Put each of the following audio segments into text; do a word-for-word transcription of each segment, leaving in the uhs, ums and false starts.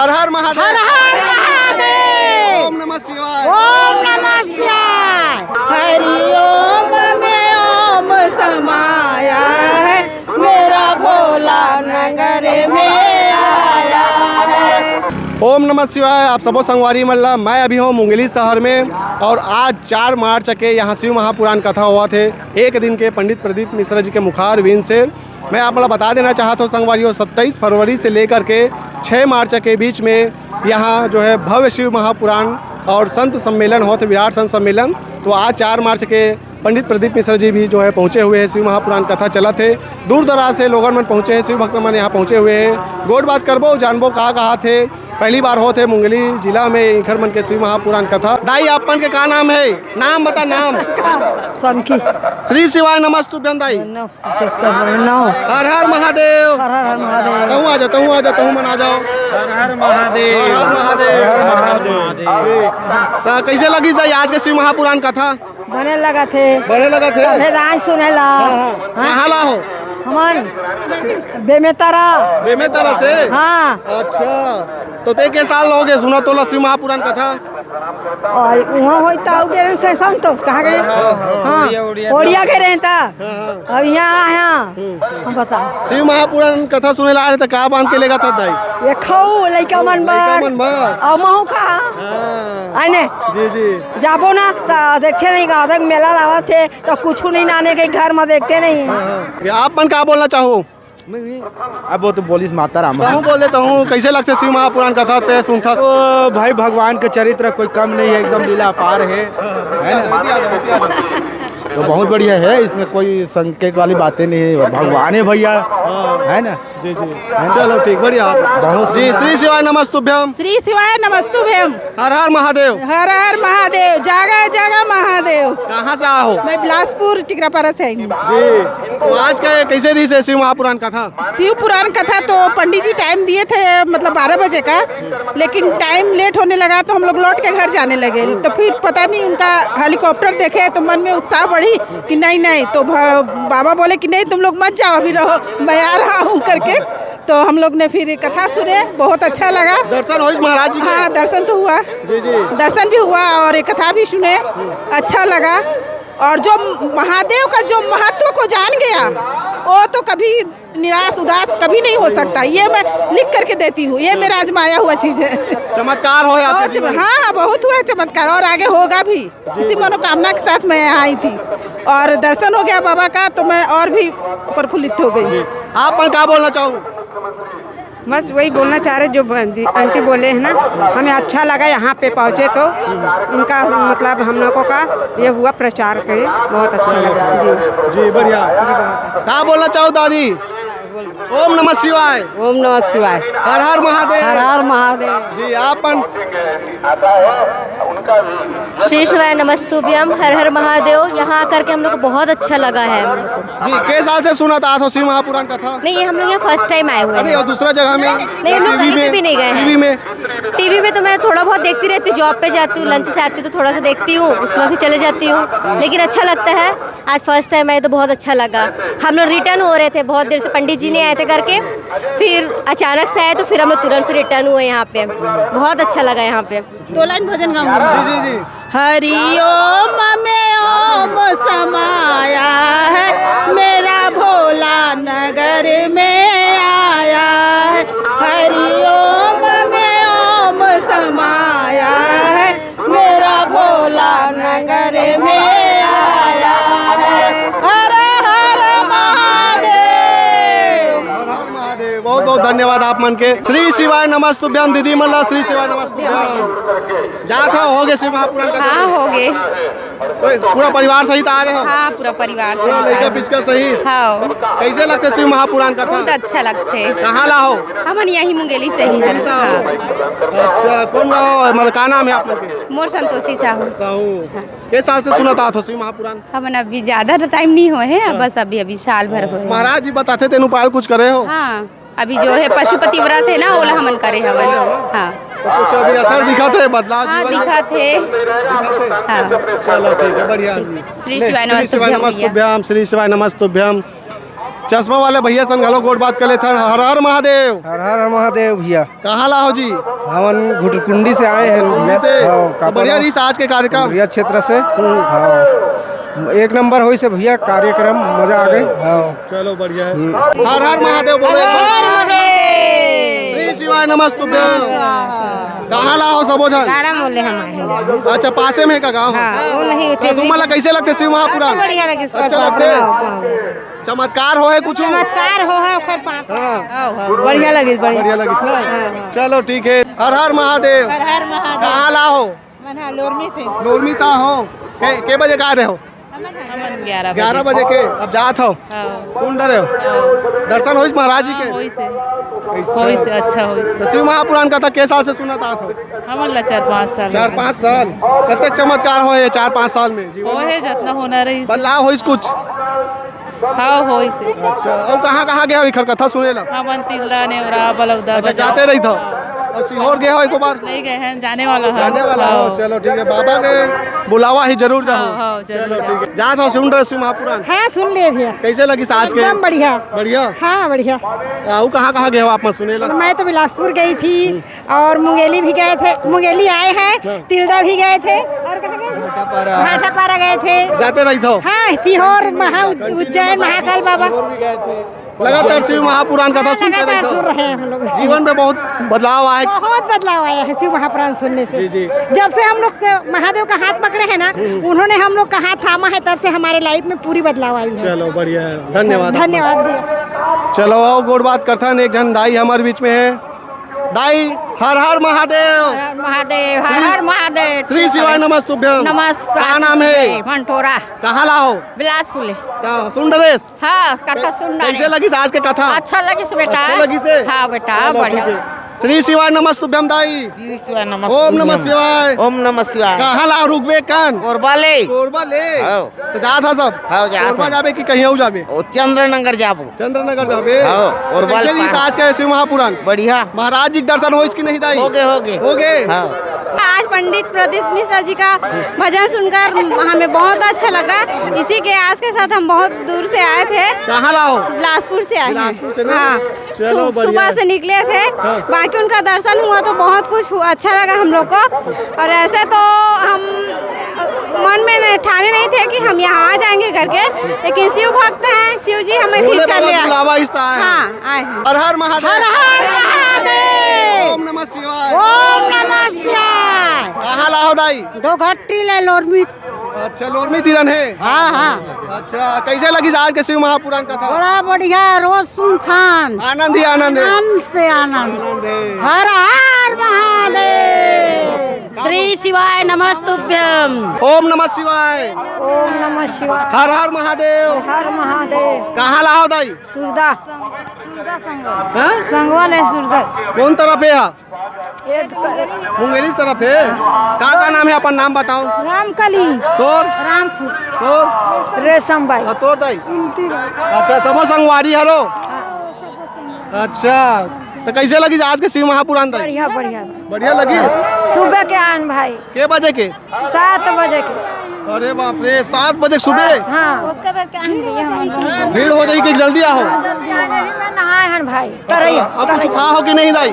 हर हर महादेव। हर हर महादेव। ओम नमः शिवाय। ओम नमः शिवाय। हरि ओम में ओम समाया है, मेरा भोला नगर में आया है। ओम नमः शिवाय। आप सबो संगवारी मन ला, मैं अभी हूँ मुंगेली शहर में और आज चार मार्च के यहाँ शिव महापुराण कथा होवत हे। एक दिन के पंडित प्रदीप मिश्रा जी के मुखारविंद से मैं आप मन ला बता देना चाहत हूँ संगवारियों, सत्ताईस फरवरी से लेकर के छः मार्च के बीच में यहाँ जो है भव्य शिव महापुराण और संत सम्मेलन होत हे, विराट संत सम्मेलन। तो आज चार मार्च के पंडित प्रदीप मिश्रा जी भी जो है पहुँचे हुए हैं, शिव महापुराण कथा चलत हे, दूर दराज से लोगन मन पहुँचे हैं, शिव भक्त मन यहाँ पहुँचे हुए हैं। गोठ बात करबो, जानबो का कहाथे, पहली बार होत हे मुंगेली जिला में इखर मन के शिव महापुराण कथा। दाई, आप मन के का नाम है? नाम बता, नाम। सनकी। श्री शिवाय नमस्तुभ्यम दाई। नौ। हर हर महादेव। हर हर महादेव। तहूँ आ जा, तहूँ आ जा, तहूँ मन आ जाओ। हर हर महादेव। हर हर महादेव। हर हर महादेव। ठीक। त कैसे लगिस दाई आज के शिव महापुराण कथा? बने लगत हे। बने लगत हे? तभे दाई सुने ला। हाँ, हाँ। हाँ? कहाँ ला हो? हमन बेमेतरा। बेमेतरा से? हाँ। अच्छा, तो ते के साल होगे सुनत तोला शिव महापुराण कथा? और वहाँ होई त आऊ गे रहे से संतोष, कहाँ गए? हाँ, हाँ, हाँ। ओड़िया, ओड़िया। ओड़िया गए रहे त। हाँ, हाँ। अब यहाँ आए हैं। हम्म। हम बता। शिव महापुराण कथा सुने ला आए त का बांध के लेगा था दाई? ये खाऊ, लइका मन लइका बर। मन बर। अउ महू खा। हाँ। आने। जी, जी। जाबो ना, त देखते नहीं, गाँव तक मेला लावत हे, त कुछु नहीं लाने के घर में देखते नहीं। हाँ, हाँ। ये आप मन का बोलना चाहो? मैं भी, अब वो तो बोलिस माता राम। कहूँ बोले तो हूँ, कैसे लगते शिव महापुराण कथा ते सुनथा? तो भाई, भगवान के चरित्र कोई कम नहीं है, एकदम लीला अपार है, है ना? इतिहास, इतिहास। तो बहुत बढ़िया है, इसमें कोई संकेत वाली बातें नहीं है, भगवान है भैया, हाँ। है ना? जी, जी। है ना? चलो ठीक, बढ़िया। बहुत जी, सुंदर। श्री शिवाय नमस्तुभ्यम। श्री शिवाय नमस्तुभ्यम। हर हर महादेव। हर हर महादेव, जागा जागा महादेव। कहाँ से आए हो? मैं बिलासपुर टिकरापारा से आई हूँ। जी, तो आज का कैसे रही से शिव महापुराण कथा? शिव पुराण कथा तो पंडित जी टाइम दिए थे, मतलब बारह बजे का, लेकिन टाइम लेट होने लगा तो हम लोग लौट के घर जाने लगे। तो फिर पता नहीं उनका हेलीकॉप्टर देखे तो मन में उत्साह बढ़ी कि नहीं, नहीं, तो भ-, बाबा बोले कि नहीं, तुम लोग मत जाओ, अभी रहो, मैं आ रहा हूँ करके। तो हम लोग ने फिर कथा सुने, बहुत अच्छा लगा। दर्शन होइस महाराज जी के? हाँ, दर्शन तो हुआ। जी, जी। दर्शन भी हुआ और ये कथा भी सुने, अच्छा लगा। और जो महादेव का जो महत्व को जान गया, वो तो कभी निराश उदास कभी नहीं हो सकता। ये मैं लिख करके देती हूँ, ये मेरा आजमाया हुआ चीज है। चमत्कार हो या और फिर चम-, हाँ, हाँ, बहुत हुआ है चमत्कार और आगे होगा भी। इसी मनोकामना के साथ मैं यहाँ आई थी और दर्शन हो गया बाबा का, तो मैं और भी प्रफुल्लित हो गई। आप मन का बोलना चाहो? बस वही बोलना चाह रहे जो ब-, दी-, आंटी बोले हैं ना, हमें अच्छा लगा यहाँ पे पहुँचे तो इनका, मतलब, हम लोगों का ये हुआ प्रचार के, बहुत अच्छा लगा। जी। जी, बढ़िया। जी, बहुत अच्छा। का बोलना चाहो दादी? ओम नमः शिवाय। ओम नमः शिवाय। हर हर महादेव। हर हर महादेव। जी, आप मन? श्री शिवाय नमस्तुभ्यम, हर हर महादेव। यहाँ आकर के हम लोग को बहुत अच्छा लगा है हम लोग को। जी, के साल से सुनत आत हो शिव महापुराण कथा? नहीं, ये हम लोग यहाँ फर्स्ट टाइम आए हुए अरे, हैं। और दूसरा जगह में? नहीं, हम लोग टीवी कहीं पे में? भी नहीं गए हैं। टीवी में? टीवी में तो मैं थोड़ा बहुत देखती रहती हूँ, जॉब पे जाती हूँ, लंच से आती हूँ तो थोड़ा सा देखती हूँ, उसके बाद फिर चले जाती हूँ, लेकिन अच्छा लगता है। आज फर्स्ट टाइम आए तो बहुत अच्छा लगा। हम लोग रिटर्न हो रहे थे, बहुत देर से पंडित जी नहीं आए थे करके, फिर अचानक से आए तो फिर हम लोग तुरंत फिर रिटर्न हुए यहाँ पे। बहुत अच्छा लगा यहाँ पे। दो लाइन भजन गाऊंगी मैं। जी, जी, जी। हरि ओम में ओम समाया है, मेरा भोला नगर में आया है। हरि ओम में ओम समाया है, मेरा भोला नगर में आया है। हर हर महादेव। हर हर महादेव। बहुत बहुत धन्यवाद आप मन के। श्री शिवाय नमस्तुभ्यम दीदी मन ला, श्री शिवाय नमस्तुभ्यम। जात हो, हो गए शिव महापुराण का? हाँ, हो गए। कोई पूरा परिवार सहित आ रहे हो? हाँ, पूरा परिवार सहित पूरा आ लइका रहे। पिचका सहित? हाँ। कैसे लगते शिव महापुराण कथा? बहुत अच्छा लगते। कहाँ ला हो? हमन यही मुंगेली से ही मुंगेली हन। से हो? हाँ। अच्छा, कौन गाँव है? मतलब, का नाम है आप लोग के? मोर संतोषी साहू। साहू। हाँ। के साल से सुनत आत हो शिव महापुराण? हमन अभी ज्यादा तो टाइम नहीं होए है, हाँ। बस अभी, अभी साल भर होए है। महाराज जी बताते तेन उपाय कुछ करे हो? हाँ, अभी जो है पशुपति व्रत है ना, ओला हमन करे हवन। हाँ। तो कुछ अभी असर दिखत है, बदलाव हाँ, जीवन में? दिखत है। दिखत है? हाँ। चलो, ठीक है, बढ़िया। ठीक। श्री ले, शिवाय श्री शिवाय नमस्तुभ्यम भैया। नमस्तुभ्यम, श्री शिवाय नमस्तुभ्यम। चश्मा वाले भैया सन घलो गोठ बात कर लेथन। हर हर महादेव। हर हर महादेव भैया। कहाँ ला हो जी? हमन घुटकुंडी से आए हैं भैया। से? हाँ, तो बढ़िया रहिस आज के कार्यक्रम। बढ़िया क्षेत्र से। हाँ, एक नंबर होइस हे भैया कार्यक्रम, मजा आ गए। हाँ। चलो बढ़िया है। हर हर महादेव बोलो। हर हर महादेव। श्री शिवाय नमस्तुभ्यं। कहाँ ला हो सबो झन? गाड़ा मोले हम आए हैं। अच्छा, पासे में का गाँव? हाँ, वो नहीं तो होते तुमन ला कैसे लगथे शिव महापुराण? अच्छा, बढ़िया लगे, अच्छा लगथे। चमत्कार हो है कुछ? चमत्कार हो है ओकर पाप। हाँ। बढ़िया लगिस, बढ़िया। बढ़िया लगिस ना? हाँ, हाँ। चलो ठीक है। हर हर महादेव। हर हर महादेव। कहाँ ला हो? मन हा लोरमी से। लोरमी सा हो? के, के बजे का रहे हो? हमन ग्यारह बजे। ग्यारह बजे के अब जात हो? हाँ। सुन डरे हो? हाँ। दर्शन होइस महाराज जी के? हाँ, होइस हे। अच्छा। होइस हे, अच्छा होइस हे। तो शिव महापुराण कथा के साल से सुनत आत हो? हमन ला चार पाँच साल हो गए। चार पाँच साल। कतक चमत्कार होए हे चार पाँच साल में जीवन में? होए हे, जतना होना रहिस। बदलाव होइस कुछ? हाँ, होइस हे। अच्छा, अउ कहाँ कहाँ गए हो इखर कथा सुने ला? हमन तिल्दा, नेवरा, बलौदा, अच्छा, बजा- जाते रहिथव। अउ सीहोर गए हो एको बार? नहीं गए हैं, जाने वाला है। जाने वाला हो, हाँ। चलो ठीक है, बाबा के बुलावा ही जरूर जाओ। हाँ, हाँ, जरूर चलो जाओ। ठीक है, जात हो सुन रहे शिव महापुराण? हाँ, सुन लिए भैया। कैसे लगिस आज के? एकदम बढ़िया। बढ़िया? हाँ, बढ़िया। अउ कहाँ कहाँ गए हो आप मन सुने ला? मैं तो बिलासपुर गई थी। हम्म। और मुंगेली भी गए थे, मुंगेली आए हैं, हाँ। तिल्दा भी गए थे, और कहाँ गए थे? भाटापारा। भाटापारा गए थे। जाते रहिथव? हाँ, सीहोर, महा-, उज्जैन, महाकाल बाबा। लगातार शिव महापुराण कथा सुनते लगातार रहिथव? सुन रहे हैं हम लोग। जीवन में बहुत बदलाव आए? बहुत बदलाव आया है शिव महापुराण सुनने से। जी, जी। जब से हम लोग के महादेव का हाथ पकड़े हैं ना, हम्म। उन्होंने हम लोग का हाथ थामा है, तब से हमारे लाइफ में पूरी बदलाव आई है। चलो, बढ़िया है, धन्यवाद। धन्यवाद भैया। चलो, आओ, गोठ बात करथन, एक झन दाई हमारे बीच में है। दाई, हर हर महादेव। हर हर महादेव, हर श्री, हर महादेव। श्री शिवाय नमस्तुभ्यं। नमस्कार। का नाम है? मंटोरा। कहाँ ला हो? बिलासपुर ले। तो सुन डरेस? हाँ, कथा सुन डरे। कैसे लगिस आज के कथा? अच्छा लगिस बेटा। अच्छा लगिस हे? हाँ बेटा, चलो, बढ़िया। ठीक है। श्री शिवाय नमस्तुभ्यं दाई। श्री शिवाय नमस्तुभ्यं। ओम नमः शिवाय। ओम नमः शिवाय। कहाँ ला रुकबे कन? कोरबा ले। कोरबा ले? हाँ। तो जात हा सब? हाँ, जात कोरबा हा। जाबे कि कहीं अउ जाबे? ओ, चंद्रनगर जाबो। चंद्रनगर जाबे? हाँ, कोरबा ले। कैसे रहिस आज के शिव महापुराण? बढ़िया। महाराज जी के दर्शन होइस कि नहीं दाई? होगे, होगे। होगे? हाँ। आज पंडित प्रदीप मिश्रा जी का भजन सुनकर हमें बहुत अच्छा लगा। इसी के आस के साथ हम बहुत दूर से आए थे। कहाँ ला हो? बिलासपुर से आए हैं। बिलासपुर से ना? हाँ। चलो, सु-, बढ़िया। सुबह से निकले थे, हाँ। बाकी उनका दर्शन हुआ तो बहुत कुछ हु-, अच्छा लगा हम लोग को। और ऐसे तो हम मन में न-, ठाने नहीं थे कि हम यहाँ आ जाएंगे करके, लेकिन शिव भक्त हैं, शिव जी हमें बोले खींच कर बाबा लिया। बुलावा इस तरह है। हाँ, आए हैं। हर हर महादेव। हर हर महादेव। ओम नमः शिवाय। ओम नमः शिवाय। कहाँ ला हो दाई? दो घट्टी ले लोरमी। अच्छा, लोरमी तिरन है? हाँ, हाँ। अच्छा, कैसे लगिस आज के शिव महापुराण कथा? बड़ा बढ़िया, रोज सुनथन। आनंद ही आनंद है। आनंद से आनंद। आनंद है। हर हर महादेव। श्री शिवाय नमस्तुभ्यम। ओम नमः शिवाय। ओम नमः शिवाय। हर हर महादेव। हर महादेव। कहाँ ला हो दाई? सुरदा। सुरदा संगवाल। हाँ? संगवाल है सुरदा। कौन तरफ है यहाँ? मुंगेली तरफ है। का, का नाम है? अपन नाम बताओ। रामकली। तोर? रामपुर। तोर? रेशम बाई। और तोर दाई? कुंती बाई। अच्छा, सबो संगवारी हरो? हाँ। अच्छा, तो कैसे लगिस आज के शिव महापुराण दाई? बढ़िया, बढ़िया। बढ़िया लगिस? सुबह के आन भाई। के बजे के? सात बजे के। अरे बाप रे, सात बजे सुबह? हाँ। ओतका बेर के आन भैया हमन बहुत भीड़ हो जाई कि जल्दी आहो? जल्दी आने ही में नहाए हन भाई। अच्छा, तरैया, अब कुछ तरैया। खा हो कि नहीं दाई?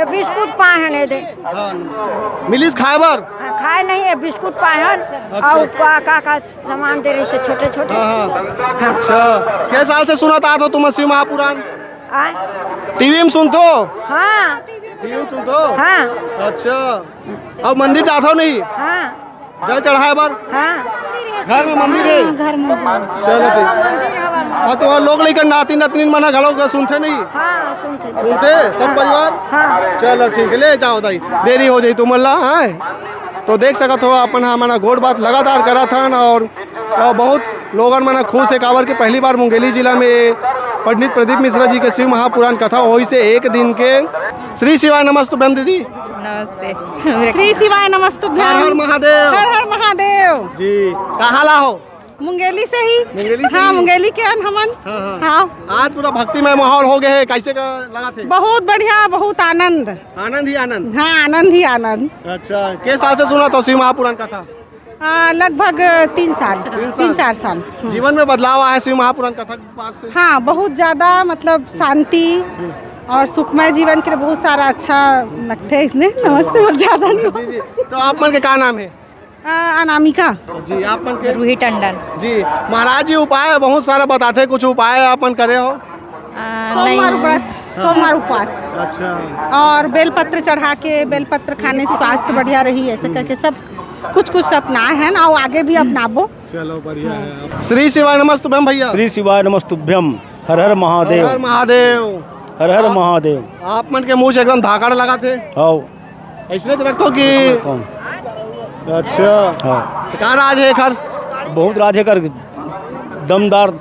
ए, बिस्कुट पाए हन, ए दे। हाँ। मिलिस खाए बर? हाँ, खाए नहीं, ए, बिस्कुट पाए हन। अच्छा। और का, का, का सामान दे रही से छोटे, छोटे। हाँ, हाँ। हाँ। अच्छा, के साल से सुनत आत हो तुम शिव महापुराण? आय? टीवी में सुनथो? हाँ। टीवी में सुनथो? हाँ। अच्छा, अब मंदिर जाथो नहीं? हाँ। जल चढ़ाए बर? हाँ। घर में मंदिर है? हाँ, घर में जाओ। चलो ठीक। हाँ, तो लोग लेकर नाती नतनीन मना घलो के सुनथे नहीं? हाँ, सुनथे। सुनथे सब परिवार? हाँ। चलो ठीक है, ले जाओ दाई, देरी हो जाई तुमन ला, हाँ। तो देख सकत हो अपन हमन ह गोठ बात लगातार करत हन और, और बहुत लोगन मन ह खुश हे काबर कि पहली बार मुंगेली जिला में पंडित प्रदीप मिश्रा जी के शिव महापुराण कथा होइस हे एक दिन के। श्री शिवाय नमस्तुभ्यम दीदी। नमस्ते। श्री शिवाय नमस्तुभ्यम। हर हर महादेव। हर हर महादेव। जी, कहाँ ला हो? मुंगेली से ही। मुंगेली से हाँ, ही? मुंगेली के हन हमन। हाँ, हाँ। हाँ। आज पूरा भक्तिमय माहौल हो गए है, कैसे का लगा थे? बहुत बढ़िया, बहुत आनंद। आनंद ही आनंद। हाँ, आनंद ही आनंद। अच्छा, के साल से सुनत हो शिव महापुराण कथा? हाँ, लगभग तीन साल, तीन साल। तीन चार साल। हम्म। जीवन में बदलाव आया है शिव महापुराण कथा के पास से? हाँ, बहुत ज्यादा, मतलब, शांति और सुखमय जीवन के लिए बहुत सारा अच्छा लगता है इसने। नमस्ते, बहुत ज्यादा नहीं। जी, जी। तो आप मन के का नाम है? आ, अनामिका। जी, आप मन के? रूही टंडन। जी, महाराज जी उपाय बहुत सारा बताते, कुछ उपाय आप मन करे हो? आ, सोमवार नहीं। व्रत, सोमवार उपवास। अच्छा। और बेलपत्र चढ़ा के, बेलपत्र खाने से स्वास्थ्य बढ़िया रही, ऐसे करके सब कुछ कुछ अपनाए हैं ना, और आगे भी अपनाबो। चलो, बढ़िया है। श्री शिवाय नमस्तुभ्यम भैया। श्री शिवाय नमस्तुभ्यम। हर हर महादेव। हर हर महादेव। हर हर आप, महादेव। आप मन के मुंह से एकदम धाकड़ लगा थे। आओ। ऐसने से रखो कि कौन? अच्छा। हाँ। तो का राज है एकर? बहुत राज है एकर, दमदार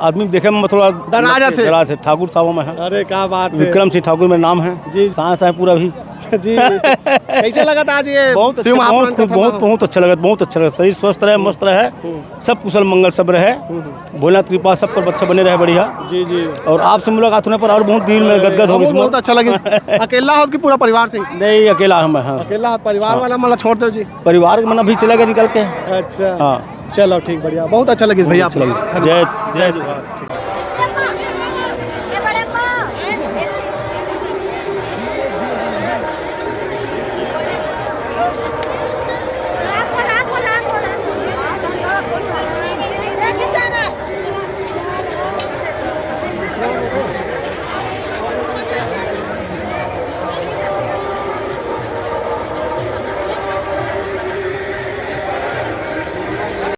आदमी देखे में थोड़ा डरा जाते। डरा थे। ठाकुर साहब में है। अरे, क्या बात है। विक्रम सिंह ठाकुर मेरा नाम है। जी। सांस है पूरा भी। जी, जी। कैसे लगा था आज ये बहुत शिव अच्छा, महापुराण बहुत खूब, कथा बहुत, था? बहुत अच्छा लगा, बहुत अच्छा लगा। शरीर स्वस्थ रहे, मस्त रहे, हम्म। सब कुशल मंगल सब रहे। हम्म। भोलेनाथ कृपा सब पर अच्छा बने रहे, बढ़िया। जी, जी। और आपसे मुलाकात होने पर और बहुत दिल में गदगद हो गई। बहुत अच्छा लगे। अकेला हो कि पूरा परिवार से? नहीं, अकेला हम, हाँ। अकेला, परिवार हाँ। वाला मला छोड़ दो जी। परिवार के मन अभी चला गया निकल के। अच्छा। हाँ। चलो, ठीक, बढ़िया, बहुत अच्छा लगे भैया। अच्छा लगे। जय, जय श्री राम।